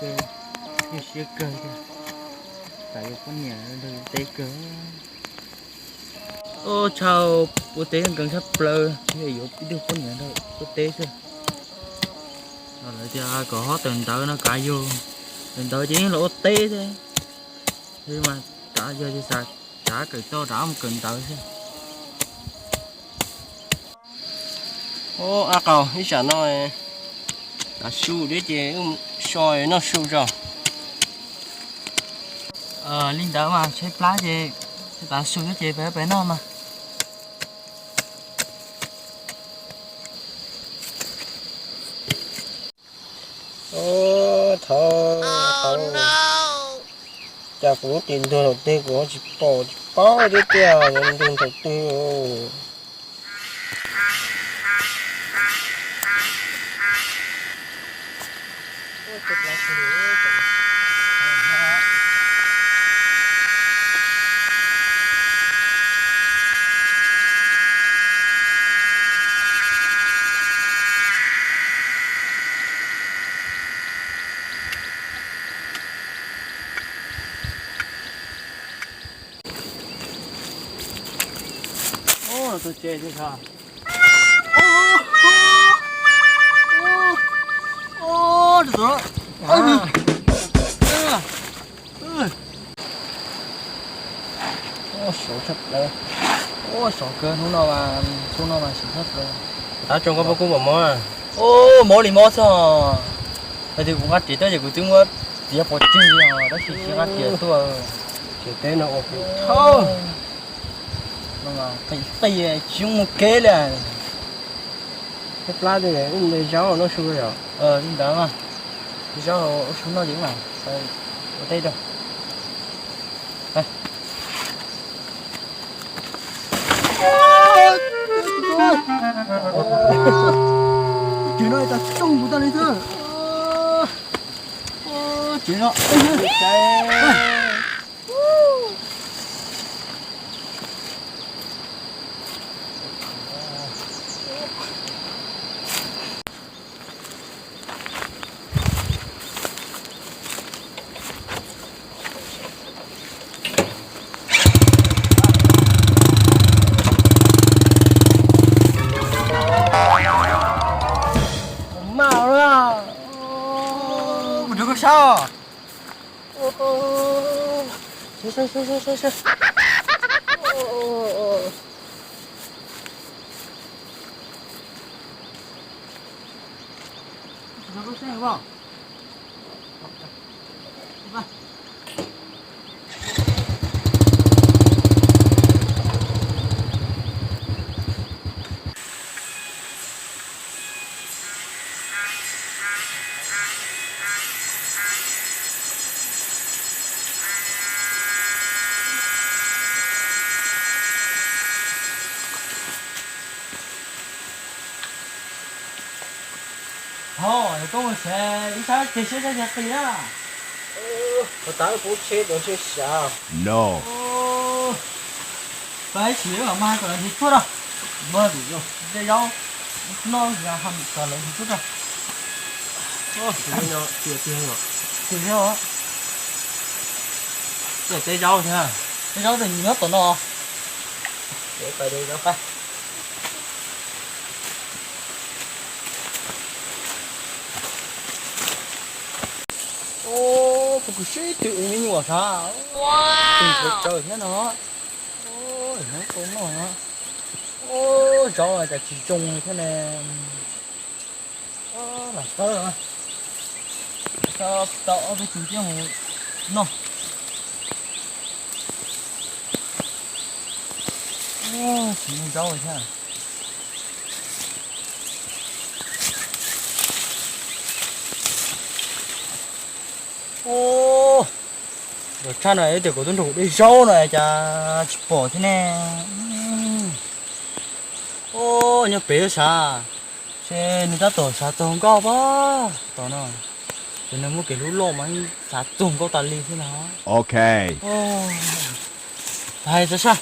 Nyuaj siab kawg tiag, xav yuav poj niam nrog yuav teb kawg. Ub, tshaj ua teb nkees tshaj plaws, yog yuav ib tug poj niam nrog ua teb xwb. Lawv tias kom ho tawm ntawv no kav yug, tawm ntawv ces yeej los ua teb thiab. Mas kav yog ces xav rov kawm toj rov mus kawm ntawv xwb. Ub, Ab Qaug, ib tsam no tav su thiab ces wb so noj su tso. Li ntawd mas tshaib plab ces tav su thiab ces peb peb noj mas. Thov, thov, cas kuv mus tim ntug thaum twg kuv tsis pom tsis paub thiab tiag, ntug thaum twg. Ub, no tuag tse thiab sav. Ub, sov tshaj plaws. Ub, sov kawg hnub no mas, hnub no mas sov tshaj plaws. Tab tso koj pab kub pom mob. Ub, mob li mob xwb. Hais tias kuv nqa riam tuaj ces kuv twb muab tiav pov tseg li os, tab sis tsis nqa riam tuaj. Tsev teb no ua kuv thawj. Qis qis tsis mus kev li. Peb plab tej wb mus de zaub noj su yom. Li ntawd mas, zaub ua su noj ces mas ua teb rau. Tsev no tas tsooj kuv tag li xwb. Tsev no. Mas, mus rau koj sab. Ho, koj mus xav ib sab ceg siab sab ceg qis na. Puas tas kuv tsheb tuaj tsheb xyav. Pab ib sim mam mas kom lawv nrhiav tshuaj rau. Npog tim tej zaub noj kom lawv nrhiav tshuaj rau. Tiag tiag os. Tej zaub tias nyob tom no. Ub, puas khuv sib tw me nyuam sav. Tus tsawg tsawg thiab no. Ub, nyob tau noj. Ub, zaub cas tsis zoo li thiab ne. Lam txawb, tau ob peb tug thiab mus noj. Tsis muaj zaub li thiab. Ub, tshaj no ib tias kuv tuaj nrog kuv de zaub no cas tsis pom thiab ne. Ub, nyob pem sav, ces nws tab tom xav txog nkauj pab tom no, ces nws muaj kev hlub loj mas xav txog nkauj tas li thiab no. Ok. Hais txog sab.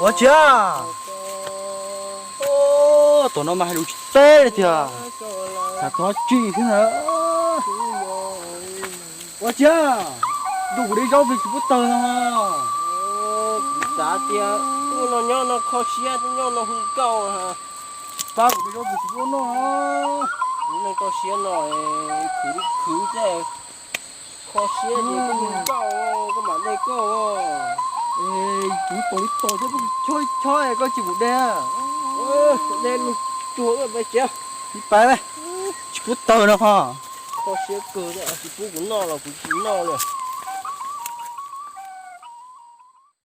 Ua tsia. Tom no mas hais lus tsis teb li tiag. Tham txog tsis xwb na. Ua ciav ntuj kuv de zaub plis tsis pub tawg no. Kuv xav tias tuaj no nyob no kho siab, tuaj nyob no hu nkauj, tsis pab kuv de zaub plis tsis pub noj. Kuv neeg kho siab no, khwv li khwv thiab, kho siab ces koj hu nkauj, koj mam de koj. Kuv tos li tos thiab, chob chob koj tsis pub de. De me tsuag ua pais tsev, ib pais tsis pub tawg no ho. Kho siab kawg, tsis pub kuv noj los kuv tsis noj li.